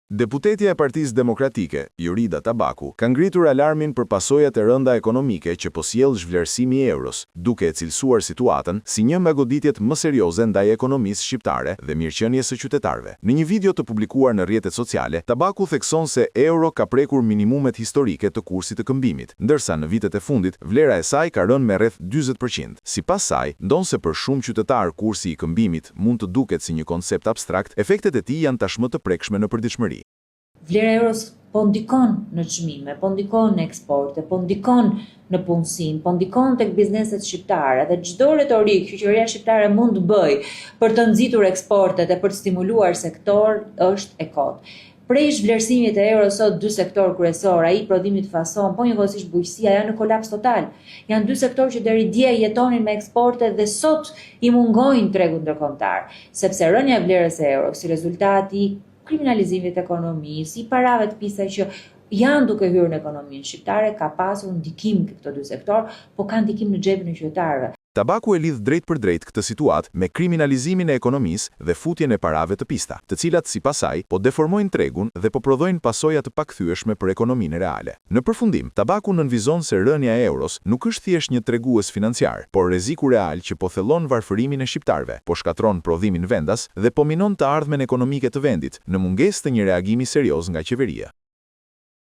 Deputetja e Partisë Demokratike, Jorida Tabaku, ka ngritur alarmin për pasojat e rënda ekonomike që po sjell zhvlerësimi i euros, duke e cilësuar situatën si një nga goditjet më serioze ndaj ekonomisë shqiptare dhe mirëqenies së qytetarëve. Në një video të publikuar në rrjetet sociale, Tabaku thekson se euro ka prekur minimumet historike të kursit të këmbimit, ndërsa në vitet e fundit vlera e saj ka rënë me rreth 40%. Sipas saj, ndonëse për shumë qytetarë kursi i këmbimit mund të duket si një koncept abstrakt, efektet e tij janë tashmë të prekshme në përditshmëri. Vlera e euros po ndikon në çmime, po ndikon në eksporte, po ndikon në punësim, po ndikon tek bizneset shqiptare dhe çdo retorikë që qeveria shqiptare mund të bëjë për të nxitur eksportet e për të stimuluar sektor është e kotë. Prej zhvlerësimit të euros sot dy sektorë kryesorë, ai i prodhimit fason, po njëkohësisht bujqësia janë në kolaps total. Janë dy sektorë që deri dje jetonin me eksporte dhe sot i mungojnë tregut ndërkombëtar, sepse rënia e vlerës së euros si rezultat i kriminalizimit të ekonomisë, i parave të pista që janë duke hyrë në ekonominë shqiptare, ka pasur ndikim te këto dy sektorë, po ka ndikim në xhepin e qytetarëve. Tabaku e lidh drejtpërdrejt këtë situatë me kriminalizimin e ekonomisë dhe futjen e parave të pista, të cilat, sipas saj, po deformojnë tregun dhe po prodhojnë pasoja të pakthyeshme për ekonominë reale. Në përfundim, Tabaku nënvizon se rënia e euros nuk është thjesht një tregues financiar, por rreziku real që po thellon varfërimin e shqiptarëve, po shkatërron prodhimin vendas dhe po minon të ardhmen ekonomike të vendit, në mungesë të një reagimi serioz nga qeveria.